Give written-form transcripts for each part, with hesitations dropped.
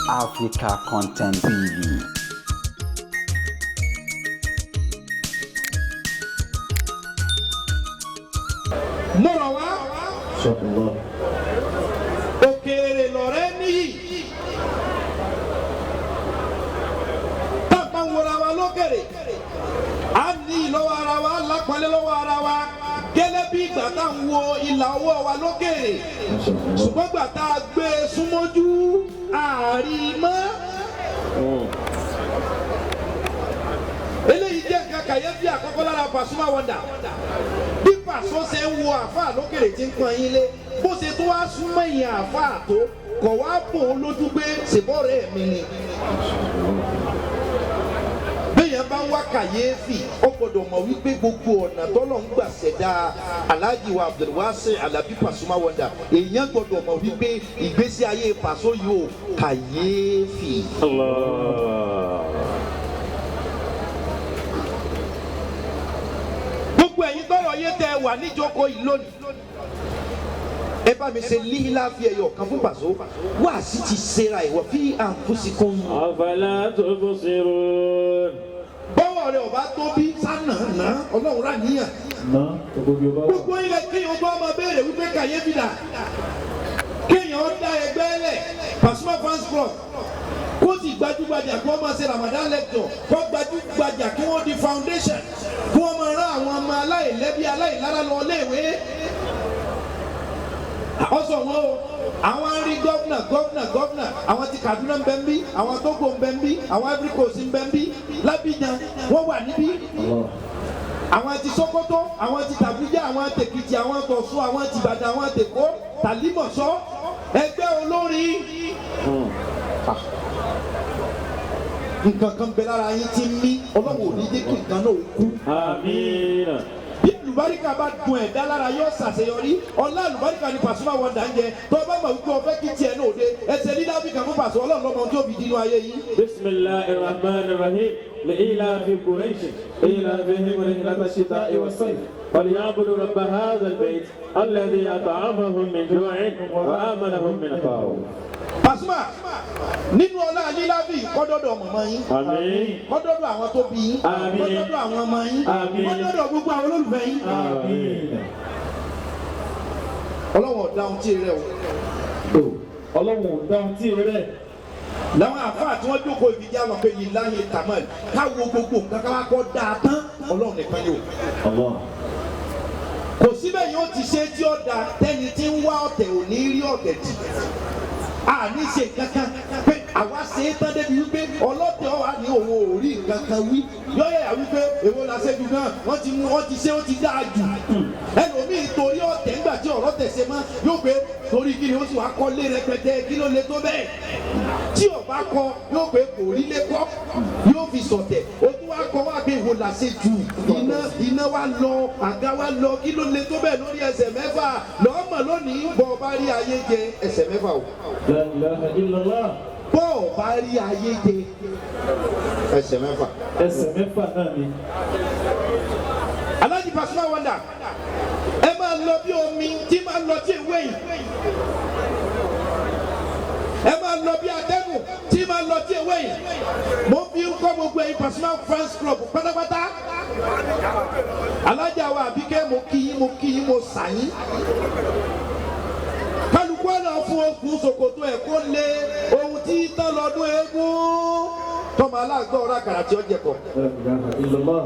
Africa Content TV. Mo rọ̀ wá. Òkèèrè lọ̀rẹ́ níyì. Tá a bá ń wọra wa lókèrè, a ní ìlọ́wọ́ ara wa, lápọ́nlé lọ́wọ́ ara wa, gẹ́lẹ́ bí ìgbà tá à ń wo ìlà ọwọ́ wa lókèrè. Ṣùgbọ́n gbà tá a gbé e súnmọ́jú àárí mọ́. Eléyìí jẹ́ nǹkan kàyéfì àkọ́kọ́ lára Pasuma Wonder. Bí Paso ṣe ń wo àáfàá lókèrè tí ń pọn yín lé, bó ṣe tó wá súnmọ́ ìyẹn àáfàá tó kọ̀ wá bò ó lójú pé ṣèbọ̀rẹ́ mi ni. Béèyàn bá ń wá kàyéfì, ó gbọ́dọ̀ mọ̀ wípé gbogbo ọ̀nà tọ́lọ̀ ń gbà ṣẹ̀dá Alhaji wa Abdulwasi Alabi Pasuma Wonder, èèyàn gbọ́dọ̀ mọ̀ wípé ìgbésí ayé Paso yìí ó kàyéfì. Gbogbo ẹ̀yin tọrọ yé tẹ wà níjókòó yìí lónìí, ẹ bá mi ṣe líhìlá fi ẹyọ kan fún Paso wá sí ti ṣera ìwọ fi àǹfùsìkún. أفلا تبصرون. Bọ́wọ́ rẹ ọba tó bí sánà ná ọlọ́run rà níyàn. Gbogbo ilẹ̀ kéèyàn bá ọmọ béèrè wípé kàyéfì dà, kéèyàn dá ẹgbẹ́ lẹ̀ Pasuma Fans Club, kó sì gbajúgbajà kí wọ́n máa ṣe Ramadan lecture, kó gbajúgbajà kí wọ́n di foundation, kí wọ́n máa rán àwọn ọmọ aláìlẹ́bí aláìlára lọ léèwé. Ọsọ wọn o, àwọn arí gọ́vnà gọ́vnà gọ́vnà, àwọn ti Kaduna ń bẹ ń bí, àwọn Togo ń bẹ ń bí, àwọn Ivory Coast ń bẹ ń bí, l'Abidjan wọ́n wà níbí, àwọn ti Sokoto, àwọn ti Abuja, àwọn tèkìtì, àwọn tọ̀sùn, àwọn ti Ìbàdàn, àwọn tèkó, Tàlímọ̀ṣọ́, ẹgbẹ́ olórin. Nǹkan kan bẹ lára yín tí ń mí, Ọlọ́run ò ní jẹ́ kí nǹkan náà ó kú. آمين. Bí àlùbáríkà bá dùn ẹ̀dá lára, yóò ṣàṣeyọrí. Ọlá àlùbáríkà ni Pasuma Wonder ń jẹ. Tó o bá mọ̀ wípé o fẹ́ kí tiẹ̀ náà dé, ẹsẹ̀ lílá bí kan fún Paso, Ọlọ́run lọ́mọ tí ó fi dínú ayé yìí. بسم الله الرحمن الرحيم. لإيلاف قريش إيلافهم رحلة الشتاء والصيف فليعبدوا رب هذا البيت الذي أطعمهم من جوع وآمنهم من خوف. Pasuma, nínú ọlá lílábì, kọ́dọ̀dọ̀ mọ̀mọ́ yín, آمين. kọ́dọ̀dọ̀ àwọn tó bí yín, Àmín. kọ́dọ̀dọ̀ àwọn ọmọ yín, Àmín. kọ́dọ̀dọ̀ gbogbo àwọn olólùfẹ́ yín. آمين. Ọlọ́run ọ̀dà ohun tí rẹ o. Ọlọ́run ò dáhùn tí rẹ̀. Làwọn àfáà tí wọ́n jókòó ibi já wọn pé yìí láyé kamal káwo gbogbo nǹkan káwá kọ́ dáa tán, Ọlọ́run nìkan yóò. Kò síbẹ̀ yóò ti ṣe tí ó da tẹ́ni tí ń wá ọ̀tẹ̀ ò ní rí ọ̀tẹ̀ dì. A ní ṣe kankan pé àwa ṣe é tán débi wípé ọlọ́tẹ̀ ọ̀wá ní òun ò rí nǹkan kan wí. Yọ́yẹ̀ yà wípé èwo la ṣe jù náà, wọ́n ti mú, wọ́n ti ṣe, ó ti dáa jù. Ẹlòmíì torí ọ̀tẹ̀ ńgbà tí ọ̀rọ̀ tẹ̀ ṣe mọ́ yóò pé torí kí ni ó sì wá kọ́lé rẹpẹtẹ, kí ló le tó bẹ́ẹ̀. Tí ọba kọ yóò pé kò rí lé kọ́, yóò fi sọ̀tẹ̀. O tún wá kọ́ wá pé èwo la ṣe jù, iná iná wa lọ, àga wa lọ, kí ló le tó bẹ́ẹ̀ lórí ẹsẹ̀ mẹ́fà lọ́mọ lónìí. Bọ́ ọ bá rí ayé jẹ ẹsẹ̀ mẹ́fà o. La ilaha illallah. Bọ́ ọ bá rí ayé jẹ ẹsẹ̀ mẹ́fà. Ẹsẹ̀ mẹ́fà náà ni. Alhaji Pasuma Wonder, ẹ máa lọ bí omi tí máa lọ tí ewé yìí, ẹ máa lọ bí atẹ́gùn tí máa lọ tí ewé yìí. Mo fi ń kọ́ gbogbo ẹ̀yin Pasuma Fans Club pátápátá. Alájà wa Àbíkẹ́, mo kí yín, mo kí yín, mo sà yín. Kálukú ọ̀nà fún okùn ṣòkòtò ẹ̀ kó lé ohun tí tán lọ́dún eégún tọmọ aláàgbọ̀ ọ̀rọ̀ àkàrà tí ó jẹ kọ. La ilaha illallah.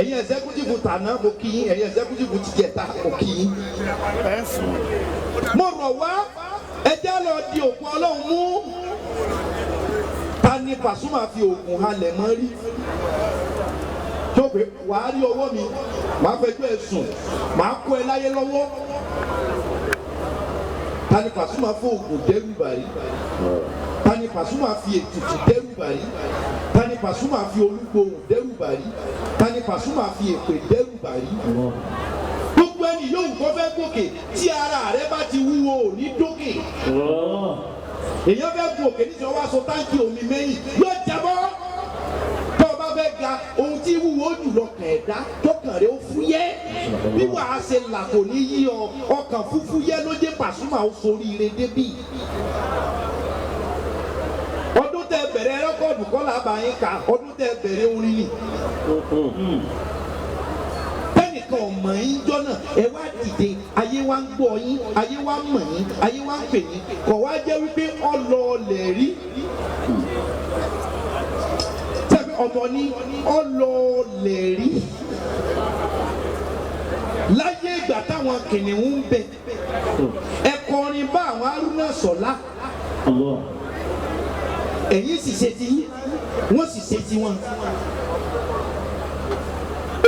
Ẹ̀yin executive tàná, mo kí yín. Ẹ̀yin executive tìjẹta, mo kí yín. Mo rọ̀ wá, ẹ jẹ́ lọ di òkú Ọlọ́run mú. Ta ni Pasuma fi oògùn halẹ̀ mọ́ rí tó pé wàá rí ọwọ́ mi, màá fẹjọ́ ẹ sùn, màá kó ẹ láyé lọ́wọ́? Ta ni Pasuma fún oògùn dẹ́rù bàrí? Ta ni Pasuma fi ètùtù dẹ́rù bàrí? Ta ni Pasuma fi olúgbòhùn dẹ́rù bàrí? Ta ni Pasuma fi èpè dẹ́rù bàrí? Gbogbo ẹni yóò kọ́ fẹ́ gòkè, tí ara rẹ bá ti wúwo ò ní dókè. Èèyàn fẹ́ gun òkè níṣẹ́, wá so táǹkì omi mẹ́yìn, yóò jábọ́. Tó o bá fẹ́ ga ohun tí wúwo jùlọ kẹ̀ẹ́dá tọkàn rẹ̀ ó fúyẹ́ bí wàá ṣe là kò ní yí ọ ọkàn fúfúyẹ́ ló dé Pasuma ó soríire débì. Ọdún tẹ bẹ̀rẹ̀ rẹ́kọ̀dù kọ́ là bá yín kà ọdún tẹ bẹ̀rẹ̀ orin ni. Tẹ́nìkan ọ̀mọ̀ yín jọ́ náà ẹ wá dìde ayé wa ń gbọ́ yín ayé wa ń mọ̀ yín ayé wa ń pè yín kọ̀ wá jẹ́ wípé ọlọ́ọ̀lẹ̀ rí. Tẹ́bí ọ̀tọ̀ ni ọlọ́ọ̀lẹ̀ rí. Láyé ìgbà táwọn kìnìún ń bẹ ẹ kọrin bá àwọn Haruna Sọlá. Allah. Ẹ̀yin sì ṣe ti yín wọ́n sì ṣe ti wọn.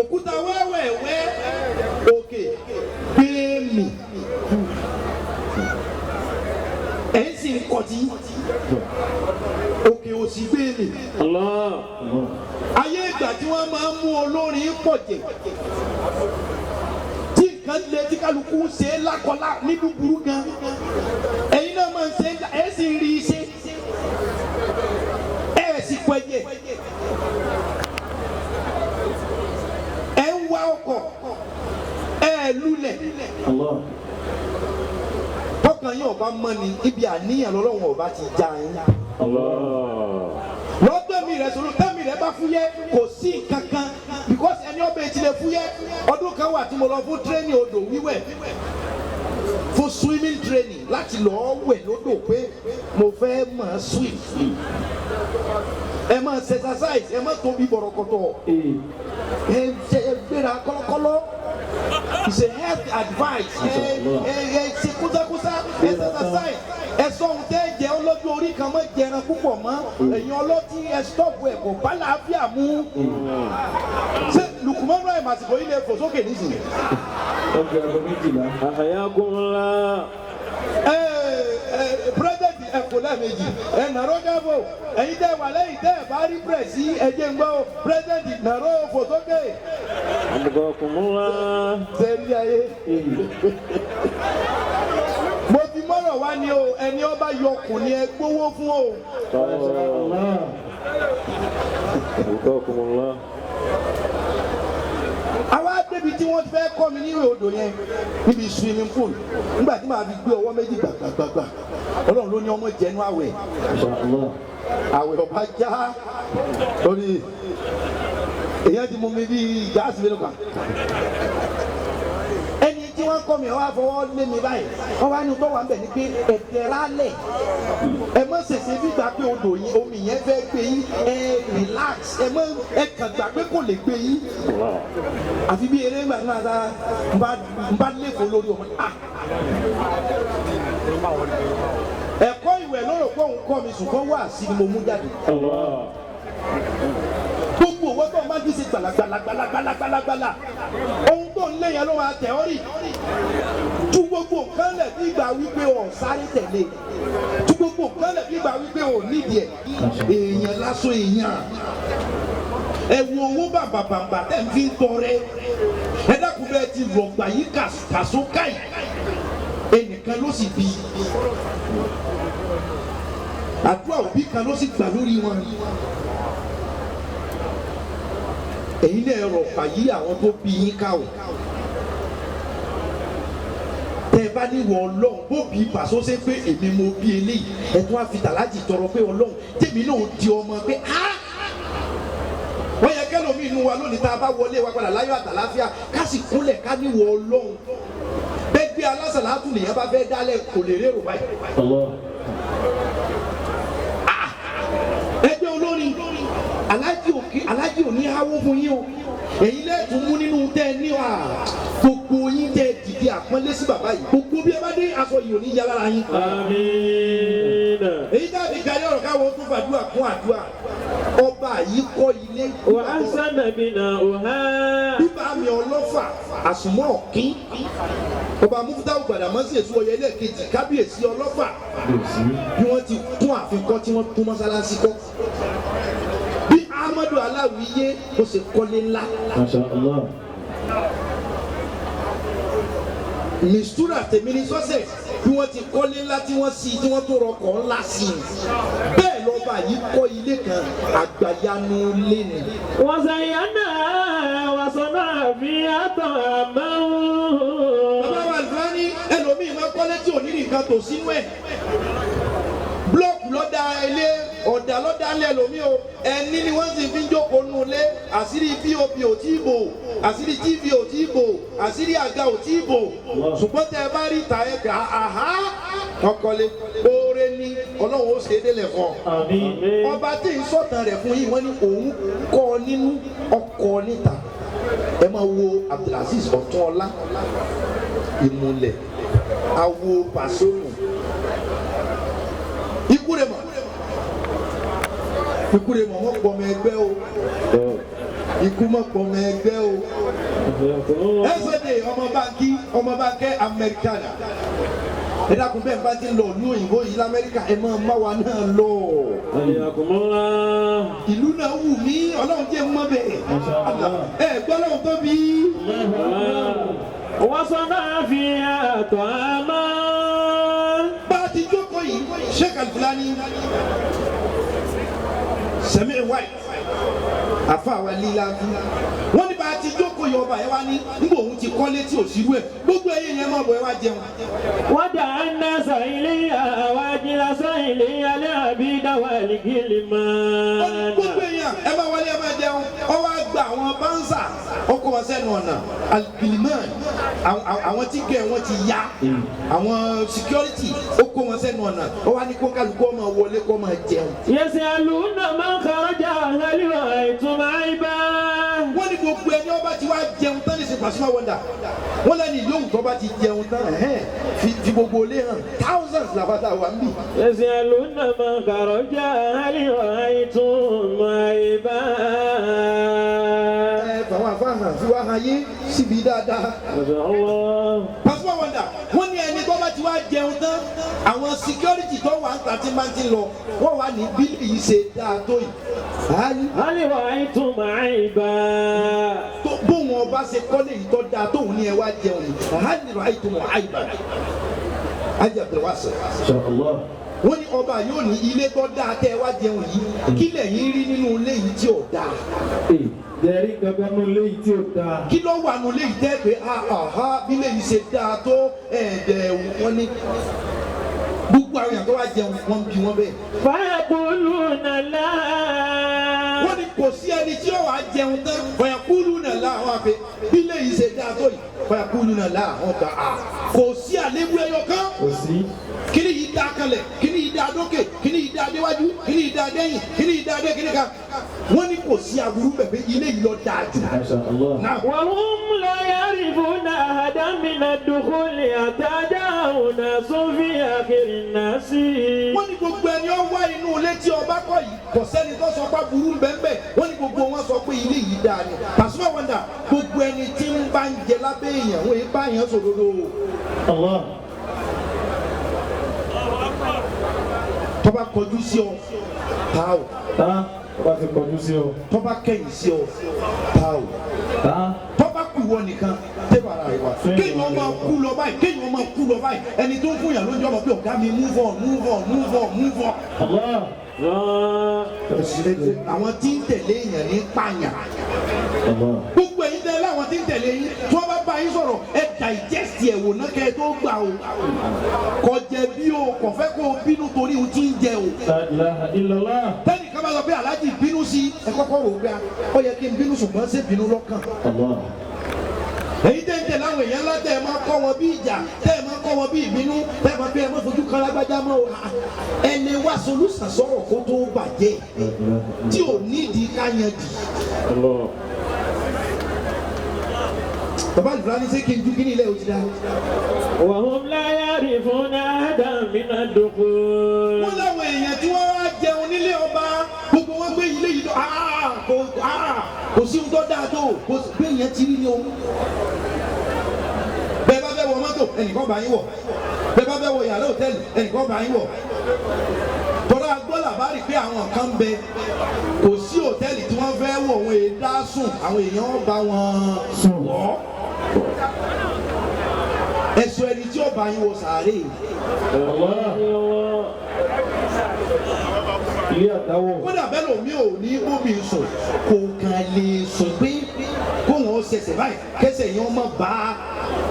Òkúta wẹ́wẹ́wẹ́ òkè gbé mì ẹ̀yin sì ń kọ́ ti yín òkè òsì gbé mì. Allah. Ayé ìgbà tí wọ́n máa ń mú olórin pọ̀ jẹ̀ tí nǹkan le tí kálukú ń ṣe é lákọlá nínú burú gan ẹ̀yin náà máa ń ṣe é ẹ̀ sì ń rí i ṣe ẹ̀ sì pẹ̀jẹ̀ ẹ̀ ń wa ọkọ̀ ẹ̀ lulẹ̀ Allah. tọkàn yín ọba mọ́ ni ibi àníyàn lọ́lọ́run ọba ti já yín. Allah. Lọ́gbẹ̀mí rẹ̀ sọ̀rọ̀ tẹ́mi rẹ̀ bá fúyẹ́ kò sí kankan because ẹni ọbẹ̀ ti lè fúyẹ́ ọdún kan wà tí mo lọ fún training odò wíwẹ̀ fún swimming training láti lọ́ọ́ wẹ̀ lódò pé mo fẹ́ mọ̀ swim. Ẹ máa ṣe exercise ẹ má tóbi bọ̀rọ̀kọ̀tọ̀ ẹ ṣe ẹ gbéra kọ́lọ́kọ́lọ́. It's a health advice. Ẹ ẹ ẹ ṣe kúsákúsá ẹ ṣe exercise ẹ sọ ohun tẹ́ jẹ ọlọ́jọ́ orí kan mọ́ jẹran púpọ̀ mọ́ ẹ̀yin ọlọ́tí ẹ stop ẹ̀ kò bá làáfíà mú. Ṣé Lukumanu ẹ̀ màsìkò yìí lè fò sókè nísìnyí? Ọgbẹ́ aago méjìlá. Ahayakumullah. Ẹ ẹ president ẹ kò lẹ́ẹ̀mejì ẹ nàró gábò ẹ̀yin tẹ́ wà lẹ́yìn tẹ́ ẹ bá rí pẹ̀sì ẹ jẹ́ ń gbọ́ o president nàró fò sókè. Abukakumullah. Sẹ́rí ayé. Mo ti mọ̀rọ̀ wá ní o ẹni ọba yọkùn ni ẹ gbowó fún o. Allah. Abukakumullah. Àwa débi tí wọ́n fẹ́ kọ́ mi níwèé odò yẹn níbi swimming pool nígbà tí màá fi gbé ọwọ́ méjì gbàgbàgbà Ọlọ́run ló ní ọmọ jẹnu àwẹ̀ Allah. àwẹ̀ ọba já lórí èyàn ti mú mi bí gáàsì mélòó kan. Ẹni tí wọ́n kọ́ mi wọ́n á fọwọ́ lé mi báyìí wọ́n wá ní tó wà ń bẹ̀ ni pé ẹ̀tẹ̀ rálẹ̀ ẹ mọ̀ ṣẹ̀ṣẹ̀ bí gbà pé odò yín omi yẹn fẹ́ gbé yín ẹ relax ẹ mọ̀ ẹ kàn gbà pé kò lè gbé yín àfi bí eré ńgbà náà ta ń bá lẹ́kọ̀ọ́ lórí ọmọ ah ẹ̀kọ́ ìwẹ̀ lọ́rọ̀ pé òun kọ́ mi ṣùgbọ́n wá sí ni mo mú jáde Allah. gbogbo owó tó ń bá ti ṣe gbalagbalagbalagbalagbala ohun tó ń lé yẹn ló máa tẹ̀ ọ́ rì tú gbogbo nǹkan lẹ̀ bí ìgbà wípé ọ̀ sáré tẹ̀lé tú gbogbo nǹkan lẹ̀ bí ìgbà wípé ò nídìí ẹ̀ èèyàn lásán èèyàn ẹ wo owó bàbàbàbà tẹ̀ ń fi ń tọrẹ ẹ dákun bẹ́ẹ̀ ti rọ̀gbà yìí kàṣó káì ẹnìkan ló sì bí àdúrà òbí kan ló sì gbà lórí wọn èyí náà rọ̀gbà yí àwọn tó bí yín ká o tẹ ẹ bá ní wọ Ọlọ́run bó bí pàṣọ ṣe pé èmi mo bí eléyìí ẹ tún á fi tàlájì tọrọ pé Ọlọ́run tèmi náà di ọmọ pé á wọ́n yẹ kẹ́lòmíì inú wa lónìí tá a bá wọlé wa padà láyọ̀ àtàláfíà ká sì kúnlẹ̀ ká ní wọ Ọlọ́run bẹ́ẹ̀ gbé alásàlátù nìyẹn bá fẹ́ dálẹ̀ kò lè rérò báyìí. Allah. Ẹgbẹ́ olórin alájì òkè alájì òní háwó fún yín o èyí lẹ́ẹ̀tún mú nínú tẹ́ ẹ ní wa gbogbo yín tẹ́ ẹ dìde àpọ́nlé sí bàbá yìí gbogbo bí ẹ bá dé aṣọ yìí ò ní yá lára yín. Àmín. Èyí dábì kárí ọ̀rọ̀ káwọn tún fàdúrà kún àdúrà ọba yìí kọ́ ilé. Wa ahsana bina'uha. Bíbá mi ọlọ́fà àsùnmọ́ ọ̀kín ọba Mufutau Gbàdámọ́sí èso ọyẹ lẹ́ẹ̀kejì kábíyèsí ọlọ́fà bí wọ́n ti tún ààfin kọ́ tí wọ́n tún mọ́sálásí kọ́ bí Ahmadu Aláwìyé ó ṣe kọ́lé ńlá. Masha Allah. Mistura tèmi ní success Bí wọ́n ti kọ́lé ńlá tí wọ́n sí, tí wọ́n tó rọkọ̀ ńlá sí i, bẹ́ẹ̀ lọ́ba yìí kọ́ ilé kan, àgbàyanu lé ni. وزينا وصنع فيها طعاما. Bàbá wa Alifulani, ẹlòmíì máa kọ́lé tí ò ní nǹkan tò sínú ẹ̀. Búlọ́ọ̀kù lọ́dà ilé, ọ̀dà lọ́dà ilé ẹlòmíì o. Ẹni ni wọ́n sì fi ń jókòó nù ilé. Àṣírí POP ò tí ì bò, àṣírí TV ò tí ì bò, àṣírí àga ò tí ì bò. Ṣùgbọ́n tẹ ẹ bá rí ìta ẹ gbà áhá ọkọlẹ̀ oore ni Ọlọ́run ó ṣe é délẹ̀ fún ọ. Àmín. Ọba tí ń sọ̀tàn rẹ̀ fún yìí, wọ́n ní òun kọ́ ọ nínú ọkọ̀ níta. Ẹ máa wo Abdulaziz Ọ̀túnọlá, ìmùlẹ̀ awo Pasuma. Ikú rẹ̀ mọ̀, ikú rẹ̀ mọ̀, wọ́n pọ̀ mọ́ ẹgbẹ́ o. Ikú mọ̀ pọ̀ mọ́ ẹgbẹ́ o. Ẹsẹ̀dẹ̀ ọmọ báńkì, ọmọ báńkẹ́ Amẹ́ríkánà. Ẹ dákun, bẹ́ẹ̀ bá ti ń lọ ìlú òyìnbó yìí l'Amẹ́ríkà, ẹ máa má wa náà lọ. حياكم الله. Ìlú náà wù mí, Ọlọ́run jẹ́ mọ́ bẹ́ẹ̀. Ẹ gbọ́ lọ́run tóbi. وصنع فيها طعاما. Bá a ti jókòó yìí, Sheikh Alifulani Sami White, afa wa líla, wọ́n ní bá a ti jókòó yìí, ọba ẹ wá ní nígbà òun ti kọ́lé tí ò sírú ẹ̀, gbogbo ẹ̀yin yẹn máa bọ̀, ẹ wá jẹun. ودعا الناس إليها وأجلس إليها العبيد والغلمان. Gbogbo èèyàn, ẹ máa wọlé, ẹ máa jẹun. Ọ wá gba àwọn bánsà, ọkọ wọn sẹ́nu ọ̀nà, aligiliman, àwọn tí gẹ̀ wọ́n ti ya, àwọn security, ó kó wọn sẹ́nu ọ̀nà. Ó wá ní kó kálukú ọmọ wọlé kó máa jẹun. يسألون من خرج هل رأيتم عيبا. Wọ́n ní gbogbo ẹni ọba ti wá jẹun tán ní Pasuma Wonder, wọ́n lẹ́ni yóò tó bá ti jẹun tán, ẹ̀hẹ́n, fi gbogbo ilé hàn. Thousands làbàtà wà ń bì. يسألون من خرج هل رأيتم عيبا. Ẹ fàwọn afáhàn fi wá hàn yé síbi dáadáa. ما شاء الله. Pasuma Wonder, wọ́n ní ẹni tó bá ti wá jẹun tán, àwọn security tó wà ń ta tí máa ti lọ, wọ́n wà ní bílí yìí ṣe dáa tó yìí. Àyè هل رأيتم عيبا. tó bóun ọba ṣe kọ́lé yìí tó dáa tóun ní ẹ wá jẹun yìí, àhánì rà ìtumọ̀ àyìnbá. Ajé Abdulwasa. Insha Allah. Wọ́n ní ọba yóò ní ilé tó dáa tẹ́ ẹ wá jẹun yìí, kí lẹ̀yin rí nínú ilé yìí tí ò dáa? Ee, jẹ́rí gangan nínú ilé yìí tí ò dáa. Kí ló wà nínú ilé yìí tẹ́ pé àhá bí ilé yìí ṣe dáa tó ẹ̀ẹ́dẹ̀? Wọ́n ní gbogbo àwọn èèyàn tó wá jẹun, wọ́n ń bi wọ́n bẹ́ẹ̀. فيقولون لا. Wọ́n ní kò sí ẹni tí yóò wá jẹun tán. Fọyàkúlù náà la, àwọn àfẹ bí ilé yìí ṣe dáa tó yìí, fọyàkúlù náà la, àwọn kan à kò sí àléébù ẹyọ kan. Kò sí. Kíni yìí dáa kalẹ̀, kíni yìí dáa dókè, kíni yìí dáa déwájú, kíni yìí dáa dẹ́yìn, kíni yìí dáa dé kíni kan. Wọ́n ní kò sí aburú bẹ̀bẹ̀, ilé yìí lọ dáa jù. Masha Allah. Náà. وهم لا يعرفون أحدا من الدخول حتى جاءوا ناس في آخر الناس. Wọ́n ní gbogbo ẹni ó wá inú ilé tí ọba kọ́ yìí, kò sẹ́ni tó sọ pé aburú ń bẹ́ẹ̀ bẹ́ẹ̀. Wọ́n ní gbogbo wọn sọ pé ilé yìí dáa ni. Pasuma Wonder, gbogbo ẹni tí ń bá ń jẹ lábẹ́ èèyàn, wọ́n yìí bá èèyàn sòdodo o. Allah. Tó bá kọjú sí ọ, ta o. Tá o bá ti kọjú sí ọ. Tó bá kẹ̀yìn sí ọ, ta o. Tá. Tó bá kú wọ nìkan, tẹ́bà ara rẹ̀ wá. Kéèyàn máa kú lọ báyìí, kéèyàn máa kú lọ báyìí, ẹni tó ń fún yàn lóúnjẹ ọmọ pé ọ̀gá mi, move on, move on, move on, move on. Allah. Àwọn tí ń tẹ̀lé èèyàn ní pààyàn. Allah. Gbogbo ẹ̀yin tẹ́lẹ̀, àwọn tí ń tẹ̀lé yín, tí wọ́n bá bá yín sọ̀rọ̀, ẹ digest ẹ̀ wò ná kẹ́ ẹ tó gbà o. Kò jẹ̀bi o, kò fẹ́ kó o bínú torí o ti ń jẹ o. La ilaha illallah. Tẹ́nì kan bá sọ pé aláàjì bínú sí ẹ, kọ́kọ́ wò ó pé ó yẹ kí n bínú, ṣùgbọ́n ṣé bínú lọ́kàn? Allah. Èyí tẹ́ ń tẹ̀lé àwọn èèyàn ńlá, tẹ́ ẹ máa kọ́ wọn bí ìjà, tẹ́ ẹ máa kọ́ wọn bí ìbínú, tẹ́ ẹ máa bí ẹ máa fojú kan lágbájá mọ́ o. Ẹ lè wá solúsàn sọ̀rọ̀ kó tó bàjẹ́ tí ò nídìí ká yan dì. الله. Bàbá àlùfáà ní sẹ́ kí n ju kí ní ilé o ti dá. وهم لا يعرفون أحدا من الدخول. Wọ́n láwọn èèyàn tí wọ́n wá jẹun nílé ọba, gbogbo wọn gbé ilé yìí lọ. Kò sí ohun tó dáa tó kò sí pé èèyàn ti rí ni o. Bẹ́ẹ̀ bá fẹ́ wọ mọ́tò, ẹnìkan bá yín wọ̀. Bẹ́ẹ̀ bá fẹ́ wọ yàrá hòtẹ́ẹ̀lì, ẹnìkan bá yín wọ̀. Tọ́lá gbọ́ làbárì pé àwọn kan bẹ, kò sí hòtẹ́ẹ̀lì tí wọ́n fẹ́ wọ̀, wọn èé dá sùn, àwọn èèyàn bá wọn sùn wọ́. Ẹ̀sùn ẹni tí ó bá yín wọ sàárè. Allah. Ilé àdáwò. Kódà bẹ́ẹ̀ lòmí ò ní bóbi sùn kò kàn lè sùn pé kóun ó ṣẹ̀ṣẹ̀ báyìí kẹsẹ̀ yẹn ọmọ bá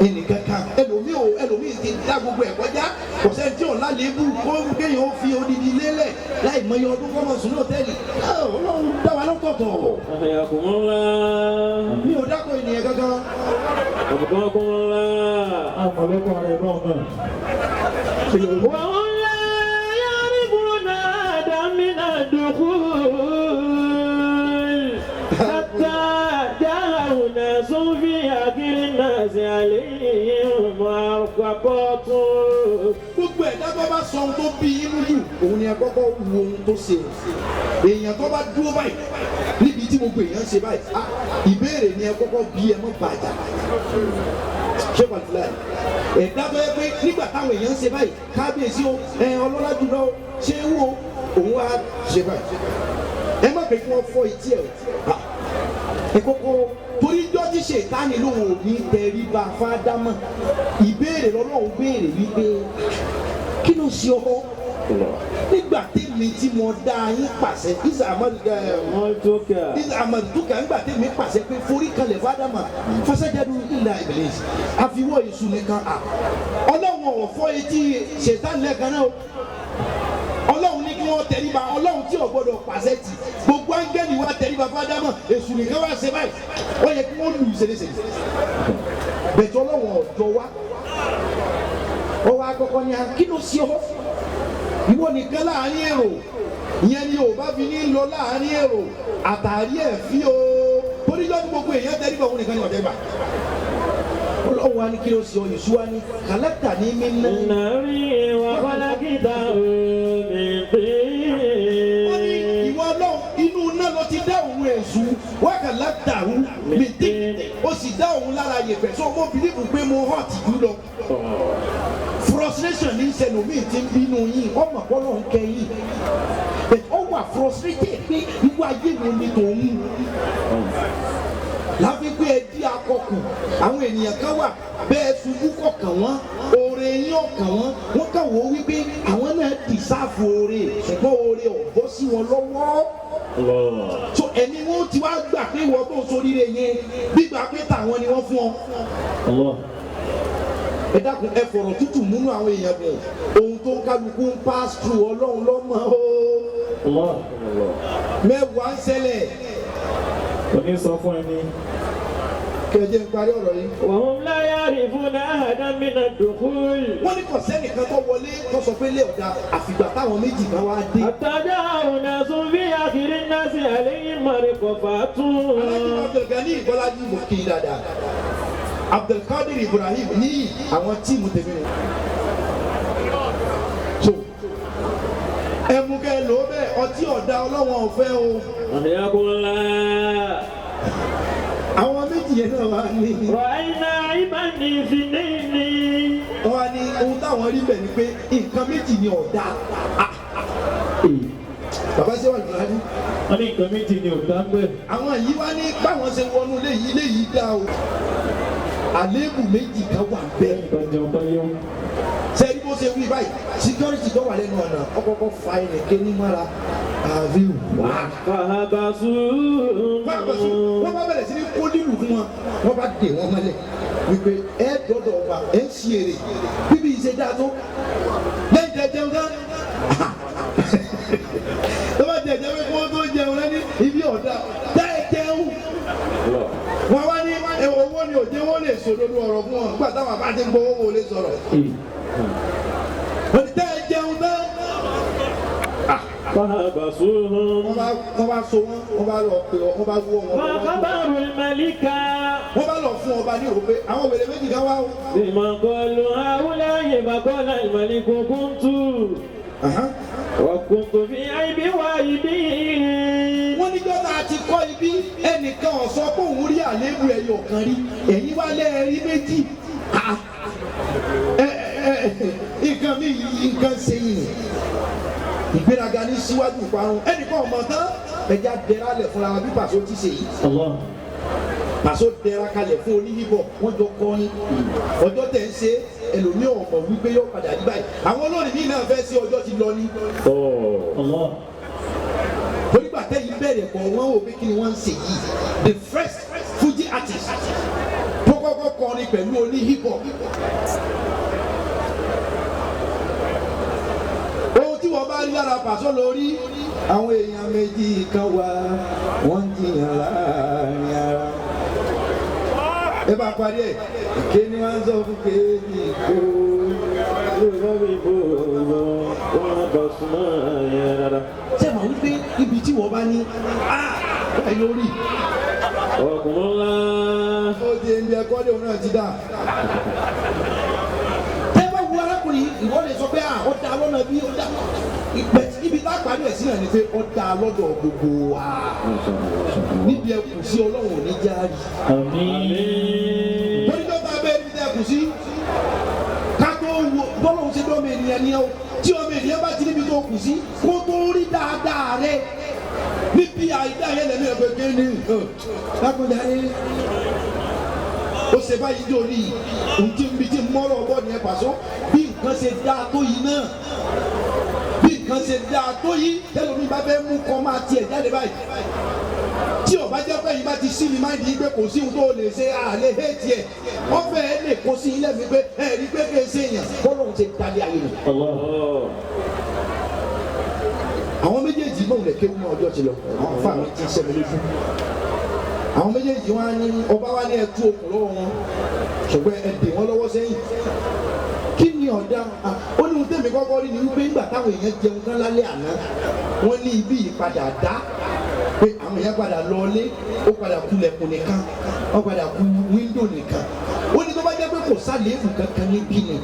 ẹnìkankan ẹlòmí ò ẹlòmí ti dá gbogbo ẹ̀ kọjá kò sẹ́ni tí ò lálébù kó kéèyàn ó fi odidi lélẹ̀ láì mọye ọdún kọ́mọ sùn ní hòtẹ́ẹ̀lì. Ọlọ́run dá wa lọ́tọ̀ọ̀tọ̀. أحياكم الله Mi ò dákọ̀ ènìyàn kankan. أبقاكم الله. Àwọn ọlọ́kọ̀ rẹ̀ náà náà. وهم لا يعرفون أحدا من الدخول حتى جاء أناس في آخر الناس عليهم مرققات. Gbogbo ẹ̀dá tó bá sọ ohun tó bí inú jù òun ni ẹ kọ́kọ́ wo ohun tó ṣe o. Èèyàn tó bá dúró báyìí níbi tí gbogbo èèyàn ṣe báyìí, ah, ìbéèrè ni ẹ kọ́kọ́ bí, ẹ mọ́ bàjá ṣé pàtìláì ẹ̀dá tó yẹ pé nígbà táwọn èèyàn ṣe báyìí, kábíyèsí o, ẹ ọlọ́lá jùlọ o, ṣé é wò òun wá ṣe báyìí, ẹ má pè kí wọ́n fọ́ etí ẹ o. Ah, ẹ kọ́kọ́ torí jọ́jí ṣètánì lòun ò ní tẹríba fádámà. Ìbéèrè lọ́lọ́run béèrè wípé kí ló ṣe ọ nígbà tèmi tí mo dá yín pàṣẹ ìsàmàdùkà, nígbà tèmi pàṣẹ pé forí kalẹ̀ fádámà, fasajadu illa Iblis, àfiwọ́ èṣù nìkan. À ọlọ́run ò fọ́ etí ṣètánì lẹ́ẹ̀kan náà o. Ọlọ́run ní kí wọ́n tẹríba, ọlọ́run tí ò gbọ́dọ̀ pàṣẹ tì, gbogbo áńgẹ́lì wa tẹríba fádámà, èṣù nìkan wá ṣe báyìí, wọ́n yẹ kí wọ́n lù ú ṣeréṣeré bẹ̀tẹ̀. Ọlọ́run ọ̀dọ́ wa ọwọ́ akọ́kọ́ ni a kí ló ṣe ọ́ ìwọ nìkan láàrin èrò ìyẹn ni ò bá fi ní lọ láàrin èrò àtàrí ẹ̀ fi o, torí lọ́dún gbogbo èèyàn tẹríba, òun nìkan ni ọ̀tẹ́ gbà. Ọlọ́run wa ní kí ló ṣe ọ, Èṣù wa ní kàlẹ́tà ní mí ná. النار وخلقته من Wọ́n ní طين. ìwọ ọlọ́run inú iná ló ti dá òun èṣù wákàlá dàrú mìtí, ó sì dá òun lára yẹ̀pẹ̀, so mo bìlífù pé mo hot jù lọ. Frustration ní sẹlómi ti ń bínú yín, ọmọ kọ́lọ́ ń kẹ́ yín, but ó wà frustrated pé irú ayé wo ni tòun láfi pé ẹ dí akọkù. Àwọn ènìyàn kan wà bẹ́ẹ̀ ṣubú kọ̀ọ̀kan wọn, oore yín ọ̀kàn wọn, wọ́n kàn wọ́n wípé àwọn náà dìsáàfù oore, ṣùgbọ́n oore ò bọ́ sí wọn lọ́wọ́. So ẹni wọn ti wá gbà pé wọ́n tó soríire yẹn gbígbà pé tàwọn ni wọ́n fún ọ. Allah. Ẹ dákun, ẹ fọ̀rọ̀ tútù múnú àwọn èèyàn dùn. Ohun tó ń kálukú ń pass through, ọlọ́run lọ́mọ o. Allah. Mẹ́wàá ń ṣẹlẹ̀. Kò ní sọ fún ẹni. Kẹjẹ ń parí ọ̀rọ̀ yìí. وهم لا يعرفون أحدا من الدخول. Wọ́n ní kò sẹ́nìkan tó wọlé tó sọ pé lé ọ̀dà àfìgbà táwọn méjì kan wá dé. حتى جاء أناس في آخر الناس عليهم مرقفات. Alhaji Abdulgani Bọ́lájí, mo kí i dáadáa. Abdulkadir Ibrahim ní àwọn team tèmi ni. So ẹmu kẹ ló bẹ́ẹ̀, ọtí ọ̀dà ọlọ́wọ́n ọ̀fẹ́ o. أحياكم الله. Àwọn méjì yẹn náà wá ní. رأينا عيبا اثنين. Wọ́n wá ní ohun táwọn rí bẹ̀ ni pé nǹkan méjì ni ọ̀dà. Bàbá ṣé wà lọ́la ní. Wọ́n ní nǹkan méjì ni ò dá ń bẹ̀. Àwọn yìí wá ní báwọn ṣe wọnú léyìí, léyìí dá o, àléébù méjì kan wà bẹ́ẹ̀. Nǹkan jẹun tán yó. Sẹ́ni bó ṣe wí báyìí, security tó wà lẹ́nu ọ̀nà ọkọ̀ọ̀kọ̀ fa ẹnìké ní mọ́ra àbí wá. فهبسوا. Wọ́n bá bẹ̀rẹ̀ sí ní kó lílù fún wọn, wọ́n bá dè wọ́n mọ́lẹ̀ wípé ẹ dọ́dọ̀ ọba ẹ ń ṣe èrè bíbí ìṣe dáa tó lẹ́yìn tẹ jẹun tán, tó bá jẹ jẹun kó tó jẹun lẹ́ni ibi ọ̀dà tẹ́ ẹ jẹun. Wọ́n wá ní owó ni òjé wọ́n lè sòdodo ọ̀rọ̀ fún wọn nígbà táwọn bá ti ń gbowó wọn ò lè sọ̀rọ̀. Wọ́n ní tẹ́ ẹ jẹun tán. فهبسوهم. Wọ́n bá so wọ́n, wọ́n bá lọ pè wọ́n bá wọ́ wọn lọ wájú. فخبروا الملك. Wọ́n bá lọ fún ọba ní òpè àwọn wèrè méjì kan wá o. بما قالوا هؤلاء، فقال الملك كنت وكنت في عيب وعيبي. Wọ́n ní jọ́ta àti kọ́ ibi ẹnìkan ò sọ pé òun rí àléébù ẹyọ kan rí, ẹ̀yin wá lẹ́ẹ̀rí méjì. Ah! Ẹ ẹ ẹ nǹkan mi nǹkan ṣe yìí, ìgbéraga ní síwájú ìparun. Ẹnìkan ọmọ tán, ẹja dẹra lẹ̀ fúnra wa bí pàṣẹ ti ṣe yìí. Allah. Pàṣẹ dẹra kalẹ̀ fún oníyìnbọ̀, wọ́n jọ kọrin ọjọ́ tẹ̀ ń ṣe. ẹlòmíì ọ̀mọ̀ wípé yóò padà rí báyìí. Àwọn olórin míì náà fẹ́ sí ọjọ́ ti lọ ní. Allah. Torí gbà tẹ́yìn bẹ̀rẹ̀ pọ̀ wọ́n wò pé kí ni wọ́n ń ṣe yìí. The first Fuji artist tó kọ́kọ́ kọrin pẹ̀lú oní hip hop. Ohun tí wọ́n bá rí lára Pàṣọ lórí àwọn èèyàn méjì kan wà wọ́n ń jiyàn láàrin ara. Ẹ bá parí ẹ̀, kí ni wọ́n ń sọ fún kéèjì kó? Ṣé màá wípé ibi tí wọ́n bá ní ẹ lórí? Ó di ẹni ẹ̀kọ́ lé òun náà ti dà. Tẹ́ bá wo arákùnrin ìwọ lè sọ pé ó da lọ́nà bí ó da ibi tá a parí ẹ̀ sí náà ni pé ó da lọ́dọ̀ gbogbo wa. Níbi ẹ kù sí Ọlọ́run ò ní járe. Àmín. Torí tó bá bẹ́ẹ̀ níbi tẹ́ kù sí. Ká tó wo bọ́lọ̀ ṣe dọ́mọ ènìyàn ni ó tí ọmọ ènìyàn bá ti níbi tó kù sí kó tó rí dáadáa rẹ níbi àìdá yẹn lẹ́nu ẹ̀ pé kí ni lákùnrin ayé ó ṣe báyìí dòní ntí nbí tí mọ́rọ̀ ọ̀bọ ni ẹ Pàṣọ bí nǹkan ṣe dáa tó yìí náà bí nǹkan ṣe dáa tó yìí tẹlomi bá fẹ́ mú kọ́ máa tiẹ̀ jáde báyìí tí ó bá jẹ́ pé yìí bá ti sí mi máa ń di pé kò sí ohun tó lè ṣe àlè hétí ẹ̀ ọ̀fẹ́ ẹ̀ lè kó sí ilé mi pé ẹ̀ rí pé kí n ṣe èèyàn kọ́ lóun ṣe dalẹ̀ ayé mi. Àwọn méjèèjì náà lè kéwú náà ọjọ́ ti lọ àwọn afá mi ti sẹ́mi lójú. Àwọn méjèèjì wọn á ní ọba wa ní ẹtú okùn lọ́wọ́ wọn ṣùgbọ́n ẹ dè wọ́n lọ́wọ́ sẹ́yìn. Kí ni ọ̀dà ó ní ohun tẹ̀mí kọ́kọ́ rí ni wípé nígbà táwọn èèyàn jẹun tán lálẹ́ àná wọ́n ní ibi ìpadà dá pé àwọn èèyàn padà lọlé ó padà kulẹ̀kùn nìkan ó padà ku wíńdò nìkan ó ní tó bá jẹ́ pé kò sálẹ̀ẹ́fù kankan níbí ni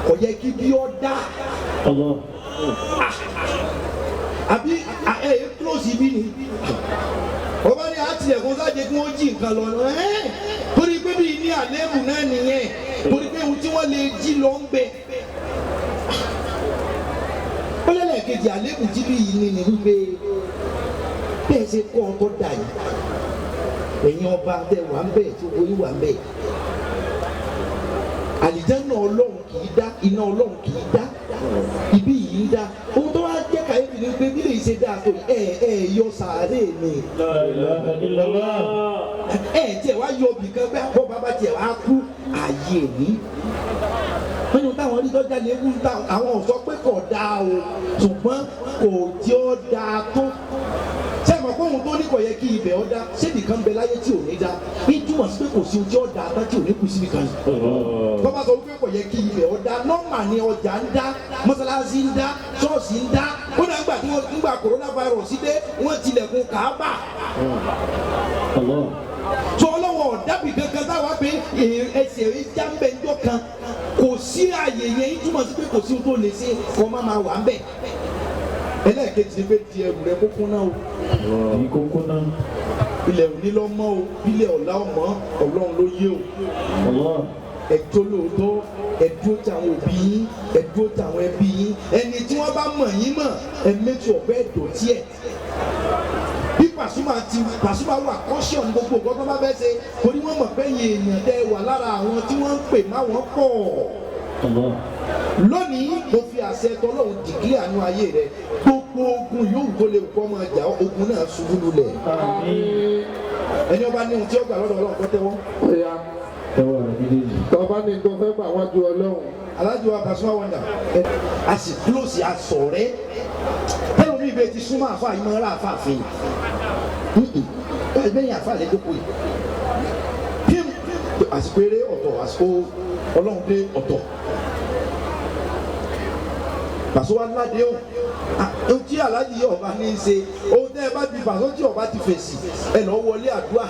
kò yẹ kí bí ó dá. Àbí ẹ ẹ close ibi ni ọba ní àtìlẹ̀kùn sáde kí wọ́n jí nǹkan lọ ẹ́ torí pé bíi ní àléébù náà nìyẹn torí pé ohun tí wọ́n lè jí lọ ń bẹ. Ó lẹ́lẹ̀kejì àléébù tí bí yìí ní ni wípé bẹ́ẹ̀ ṣe kọ́ ọ tó dà yìí ẹ̀yin ọba tẹ wà ń bẹ̀ tí owó yìí wà ń bẹ̀ àlìjáná Ọlọ́run kì í dá iná Ọlọ́run kì í dá ibi yìí ń dá ohun tó wá jẹ́ kàyéfì ni pé bí lè ṣe dáa tó ẹ ẹ yọ sàárè mi. La ilaha illallah. Ẹ tiẹ̀ wá yọ obì kan pé àbọ̀ bàbá tiẹ̀ wá kú ààyè ní. Wọ́n ní táwọn rí lọ́jà léwu àwọn ò sọ pé kò dáa o ṣùgbọ́n kò tí ó dáa tó. Ṣé àmọ́ pé ohun tó ní kò yẹ kí ibẹ̀ ọ́ dá ṣébì kan bẹ láyé tí ò ní dá ní túmọ̀ sí pé kò sí ohun tí ó dáa tán tí ò ní kú síbi kan yìí. Tọ́ba sọ wípé kò yẹ kí ibẹ̀ ọ́ dá nọ́mà ni ọjà ń dá mọ́sálásí ń dá ṣọ́ọ̀ṣì ń dá ó náà gbà tí wọ́n ń gbà coronavirus dé wọ́n tilẹ̀kùn Kàábà. Tó ọlọ́wọ́ ọ̀dàbì kankan táwa pé ẹsẹ̀ jáǹbẹ̀ ńjọ́ kan kò sí àyè yẹn túmọ̀ sí pé kò sí ohun tó lè ṣe kọ́ má máa wà ń bẹ̀. Ẹlẹ́ẹ̀kejì ni pé di ẹrù rẹ kókó náà o. Di kókó náà. Ilẹ̀ òní lọ mọ́ o, ilẹ̀ ọ̀la ọmọ Ọlọ́run ló yé o. Ẹjọ́ lóòótọ́, ẹdúró tàwọn òbí yín, ẹdúró tàwọn ẹbí yín. Ẹni tí wọ́n bá mọ̀ yín mọ̀, ẹ mẹ́tò ọ̀pẹ ẹ̀dọ̀tí ẹ̀. Bí Pasuma ti Pasuma wà caution gbogbo nǹkan tó bá fẹ́ ṣe, torí wọ́n mọ̀ pé èèyàn tẹ wà lára àwọn tí wọ́n ń pè má wọ́n pọ̀. Lónìí mo fi àṣẹ tọlọ́run dìgírí àánú ayé rẹ gbogbo ogun yòówù tó lè kọ́ máa jà ogun náà ṣubú lulẹ̀. Ẹni ọba ní ohun tí ó gbà lọ́dọ̀ Ọlọ́run kó tẹ́wọ́. Tẹ́wọ́ rẹ̀ méjèèjì. Tọ́ba ní tó fẹ́ gbà wájú Ọlọ́run. Alájọ wa Pasuma Wonder a sì close aṣọ rẹ tẹ́lẹ̀ omi ìbẹ́ ti súnmọ́ àfa yìí máa ń rà àfa fi ẹgbẹ́ yẹn àfa lè dókòó yìí. Pím àsìkò eré ọ̀tọ̀ àsìkò Ọlọ́run dé ọ̀tọ̀. Pàṣọ wa ládé o ohun tí aláàjì yìí ọba ní í ṣe ohun tẹ́ ẹ bá ti Pàṣọ tí ọba ti fèsì ẹ lọ wọlé àdúrà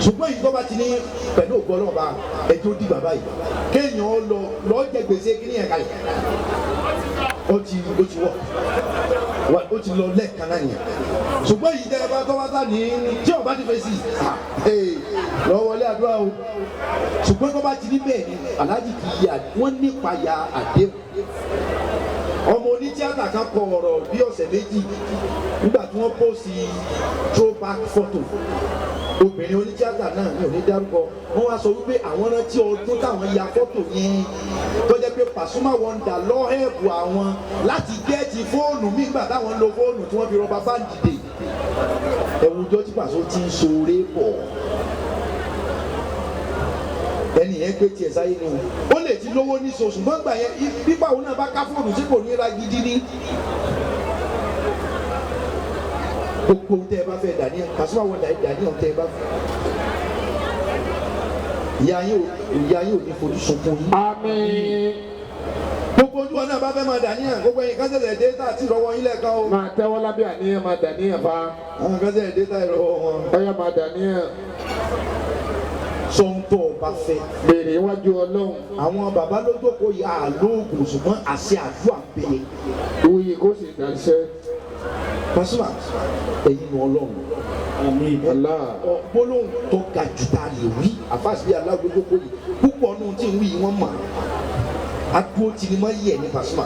ṣùgbọ́n èyí tó bá ti ní pẹ̀lú ògbọ́ náà bá ẹjọ́ di bàbá yìí kéèyàn lọ lọ́ọ́ jẹ gbèsè kí nìyẹn kalẹ̀ ó ti wọ̀ ó ti lọ lẹ́ẹ̀kan náà yẹn ṣùgbọ́n èyí tẹ́ ẹ bá tọ́wọ́ sá ní tí ọba ti fèsì lọ wọlé àdúrà o ṣùgbọ́n tó bá ti ní bẹ́ẹ̀ ni aláàjì kì í yà wọ́n nípa ya àdéhùn. Ọmọ onítíátà kan kọ ọ̀rọ̀ bí ọ̀sẹ̀ méjì nígbà tí wọ́n pòsì throwback photo Obìnrin onítíátà náà mi ò ní dárúkọ. Wọ́n wá sọ wípé àwọn rántí ọdún táwọn ya fọ́tò yẹn tó jẹ́ pé Pasuma Wonder lọ ẹ̀bù àwọn láti gẹ́ẹ̀tì fóònù mígbà táwọn ń lo fóònù tí wọ́n fi rọba báńdì dè. Ẹ̀wùjọ́ tí Paso ti ń ṣoore bọ̀. Ẹni yẹn gbé tiẹ̀ sáyé ni o. Ó lè ti lówó ní so ṣùgbọ́n gbà yẹn pípa òun náà bá ká fóònù tí kò ní ra gidi ní. Gbogbo ohun tẹ́ ẹ bá fẹ́ dàníyàn Pasuma Wonder dàníyàn tẹ́ ẹ bá fẹ́. Ìyá yín ò ní fojú sunkún yín. Àmín. Gbogbo ojú wọn náà bá fẹ́ máa dàníyàn gbogbo ẹ̀yin kan ṣẹ̀ṣẹ̀ dé tá àti ìrọwọ́ yín lẹ́ẹ̀kan o. Máa tẹ́wọ́ lábẹ́ àníyàn máa dàníyàn fa. Àwọn kan ṣẹ̀ṣẹ̀ dé tá ìrọwọ́ wọn. Ọyá máa dàníyàn. Sọ ohun tó o bá fẹ́. Béèrè iwájú Ọlọ́run. Àwọn bàbá ló jókòó yìí àlóògùn ṣùgbọ́n àṣẹ àdúrà ń bẹ. Oyè kó sì dàṣẹ́. Pasuma ẹ̀yin nu Ọlọ́run. Àmín. Allah. Gbólóhùn tó ga jù tá a lè wí àfáàsì bíi alágbèjókòó yìí púpọ̀ nù tí ń wí yìí wọ́n mọ̀. Adúró tí ni mọ̀ yẹ̀ ní Pasuma.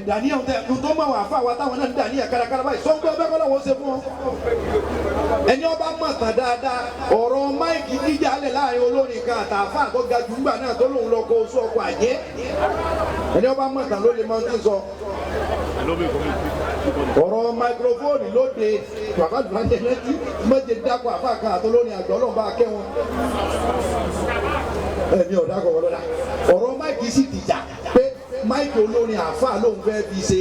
Dàníyàn tẹ tó mọ̀ wà fún àwa táwọn náà ń dàníyàn kárakára báyìí sọ́ńgbẹ́ ọbẹ̀ kọ́lá wọ́n ṣe fún ọ. Ẹni ọba mọ̀ tán dáadáa ọ̀rọ̀ máìkì jíjà lẹ̀ láàrin olórin kan àtàfà tó ga jù ńgbà náà tó lòun lọ kó oṣù ọkọ̀ àjẹ́. Ẹni ọba mọ̀ tán ló lè mọ tí ń sọ. Ọ̀rọ̀ máikrófóònù lóde bàbá àdúrà létí méje dákọ̀ àfà kan àtolórin àgbà Ọlọ́run bá kẹ́ wọn. Ẹ̀mí ọ̀dà kọ̀ọ̀kan lọ́dà. Ọ̀rọ̀ máìkì sì dìjà pé máìkì olórin àáfàá lòun fẹ́ fi ṣe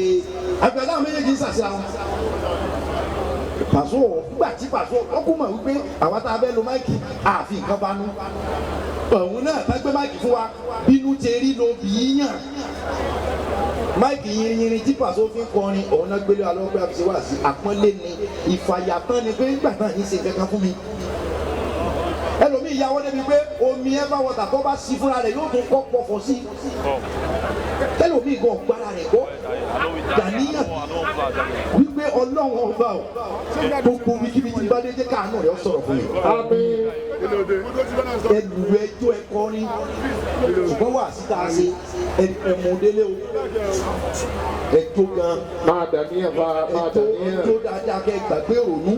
àgbàdo àwọn méjèèjì ń ṣàṣà wọn. Pàṣọ gbà tí Pàṣọ ọkùn mọ̀ wípé àwa tá a fẹ́ lo máìkì àfi nǹkan banú. Òun náà tá gbé máìkì fún wa bínú ti rí lo bì í yàn. Máìkì yìnyín tí Pàṣọ fi ń kọrin òun náà gbélé wa lọ́wọ́ pé a fi ṣe wá sí àpọ́nlé ni ìfàyàtán ni pé nígbà náà yín ṣe kankan fún mi. Ẹlòmíì ìyàwó débi pé omi ẹ bá wọta tó bá sí fúnra rẹ̀ yóò tún kọ́ pọ̀fọ̀ sí i. Ẹlòmíì gan gbára rẹ̀ gbọ́ dàníyàn wípé Ọlọ́run ọba o gbogbo wíkíbi tí bá dé jẹ́ káàánú rẹ̀ ó sọ̀rọ̀ fún mi. Àmín. Ẹlù ẹjọ́ ẹ kọrin ṣùgbọ́n wà síta ṣe ẹ̀mú délé o ẹjọ́ gan Máa dàníyàn fa máa ẹjọ́ dàníyàn. ẹjọ́ dáadáa kẹ́ gbàgbé òrónú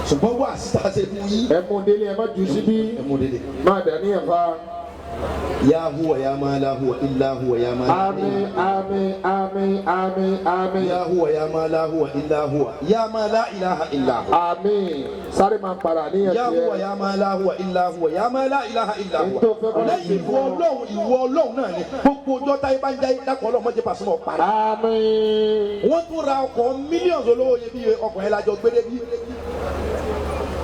ṣùgbọ́n wà síta ṣe fún yín. Ẹ mú délé ẹ má jù síbí. Ẹ̀mú délé. Máa dàníyàn fa. Ya huwa ya ma la huwa illa huwa ya ma la Àmín àmín àmín àmín àmín. Ya huwa ya ma la huwa illa huwa ya ma la ilaha illa huwa. Àmín. Sáré máa para àníyàn Ya huwa tiẹ̀. ya ma la huwa illa huwa ya ma la ilaha illa huwa. Ètò fẹ́ kọ́ Lẹ́yìn ìwọ Ọlọ́run ìwọ Ọlọ́run náà ni gbogbo ọjọ́ táyé bá ń jáyé dákọ̀ Ọlọ́run mọ́jẹ́ Pasuma ọ̀pára. Àmín. Wọ́n tún ra ọkọ̀ mílíọ̀nù olówó iyebíye ọkọ̀ yẹn lájọ gbé débi.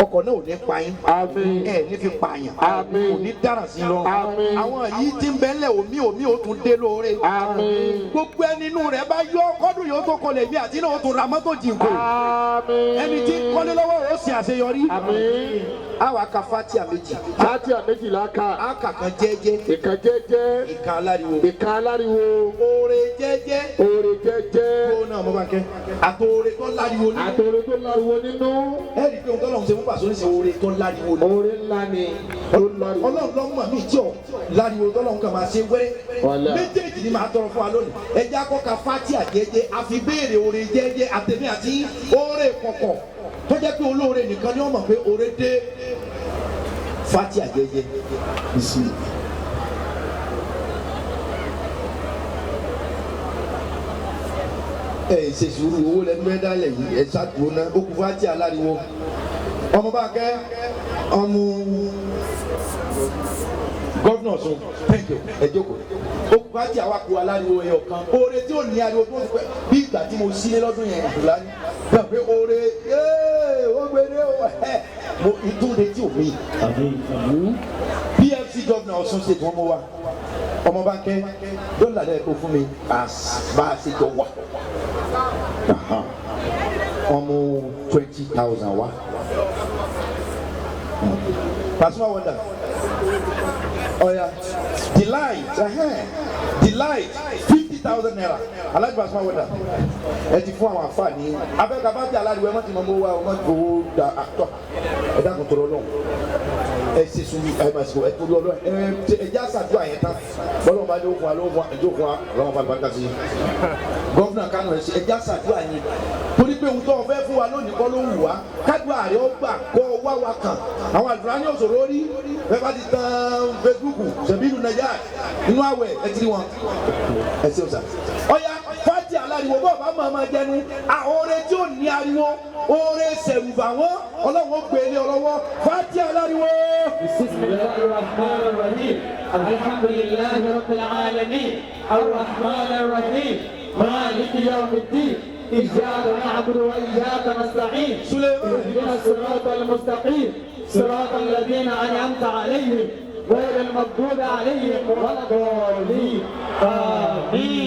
Ọkọ̀ náà ò ní pa yín. Àmín. Ẹ ní fi pààyàn. Àmín. Kò ní dáràn sí lọ́rùn. Àmín. Àwọn yìí ti ń bẹ́lẹ̀ omi omi ò tún dé lóore. Àmín. Gbogbo ẹni inú rẹ̀ bá yọ kọ́dún yóò tó kọlẹ̀ mí àti náà ó tún ra mọ́tò jìnkò. Àmín. Ẹni tí ń kọ́lé lọ́wọ́ ó sì àṣeyọrí. Àmín. Àwa ka fatia méjì. Fátíà méjìlá ká. A kà kan jẹ́jẹ́. Ìkan jẹ́jẹ́. Ìka aláriwo. Ìkan aláriwo. Oore jẹ́jẹ́. Oore jẹ́jẹ́. Kó náà mo bá kẹ́. Àtòore tó láriwo ní. Àtòore tó láriwo nínú. Ẹ rí i pé ohun tọ́lọ́run ṣe fún Pàṣọ ní ṣe oore tó láriwo ní. Oore ńlá ni. Tó láriwo. Ọlọ́run ló mọ̀ mí tí ò láriwo tọ́lọ́run kàn máa ṣe wẹ́rẹ́. Wàlá. Méjèèjì ni màá tọrọ fún wa lónìí. Ẹ jẹ́ akọ́ka fatia jẹ́jẹ́ àfi béèrè oore jẹ́jẹ́ àtẹ̀mí àti oore kọ̀kọ̀. Tó jẹ́ pé olóore nìkan ni wọ́n mọ̀ pé oore dé. Fatia jẹ́jẹ́. Ẹ ṣe sùúrù owó lẹnu ẹ dálẹ yìí ẹ ṣàdúró náà ó kú fatia aláriwo. Ọmọ bá kẹ́ ọmọ gọ́vnà sùn thank you ẹ jókòó ó kú fatia wa kú aláriwo ẹyọ kan oore tí ò ní ariwo tó ń pẹ́ bí ìgbà tí mo sílé lọ́dún yẹn àdúrà ní bẹ́ẹ̀ pé oore yéé ó gbére ó ẹ mo ìtúnde tí ò mí Àmín. PFC gọ́vnà Ọ̀ṣun state wọ́n mú wa ọmọ bá kẹ́ dọ́là lẹ́yìn kó fún mi as bá a ṣe jọ wà wọ́n mú 20,000 wá. Pasuma Wonder ọ̀ya delight delight 50,000 naira Alhaji Pasuma Wonder ẹ ti fún àwọn àǹfààní abẹ́ka bá ti aláriwo ẹ má ti mọ owó wa ọ má ti fowó da àtọ ẹ dákun tọrọ lọ́wọ́. Ẹ ṣe sùúrù, ẹ máa ṣe, ẹ torí Ọlọ́run, ẹ ẹ jẹ́ àṣàdúrà yẹn tán. Bọ́lá bá ní òkun wa ló fún wa, ẹjọ́ òkun wa lọ́wọ́ fún àlùbáríkà sí i. Gọ́fúnà Kánò, ẹ ṣe, ẹ jẹ́ àṣàdúrà yẹn, torí pé ohun tó o fẹ́ fún wa lónìí kọ́ ló wù wá. Kádùá rẹ ó gbà kọ́ ọ wá wa kàn. Àwọn àlùfáà ní òṣòro rí bẹ́ẹ̀ bá ti tan Facebook sẹ̀bílù Nàìjíríà inú àwẹ̀ ẹ ti rí wọn. Ẹ ṣe òṣà. Ọ̀ya fati aláriwo, bọ́ọ̀ bá máa máa jẹnu oore tí ò ní ariwo, oore sẹ̀rùbà wọn, Ọlọ́run ó gbé ilé ọlọ́wọ́. Fati aláriwo. بسم الله الرحمن الرحيم. الحمد لله رب العالمين، الرحمن الرحيم، مالك يوم الدين، إياك نعبد وإياك نستعين، سليمان. اهدنا الصراط المستقيم، صراط الذين أنعمت عليهم، غير المغضوب عليهم ولا الضالين. آمين.